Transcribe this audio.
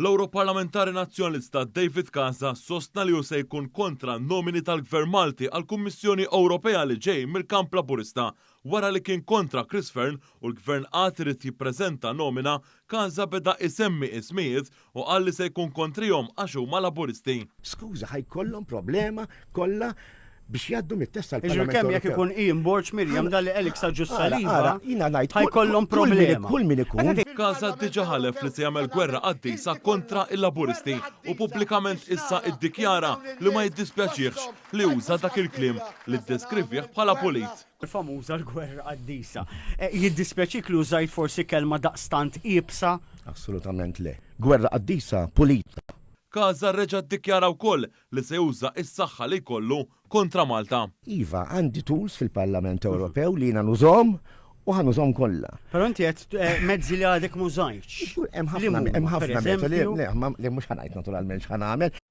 L-Ewroparlamentari Nazzjonalista David Casa sostna li hu se jkun kontra n-nomini tal-Gvern Malti għall-Kummissjoni Ewropea li ġej mill-kamp Laburista. Wara li kien kontra Chris Fearne u l-Gvern għad irid jippreżenta nomina, Casa beda isemmi ismijiet u qal li se jkun kontrihom għax huma Laburisti. Skuża, ħa jkollhom problema kollha biex jgħaddu mit-test Jiġifieri tal-Parlament kemm jekk Ewropew. ikun Ian Borg, Miriam Dalli, Alex Agius Ara, Saliba, ara, jiena ngħid ħa kull- jkollhom kull min problema. kull min ikun. Casa diġà ħalef li se jagħmel gwerra qaddisa kontra il-Laburisti u pubblikament issa iddikjara li ma jiddispjaċihx li uża dak il-kliem li ddeskrivih bħala pulit. Il-famuża l-gwerra qaddisa. Jiddispjaċik li użajt forsi kelma daqstant iebsa? Assolutament le. Gwerra qaddisa pulita. Casa reġa' ddikjara wkoll li se juża s-saħħa li jkollu kontra Malta. Iva, għandi tools fil-Parlament Ewropew li jiena nużhom u ħa nużhom kollha. Però inti għedt mezzi li għadek m'użajtx. Żgur, hemm ħafna, hemm ħafna metodi, le, le mhux ħa ngħid naturalment x'ħa nagħmel.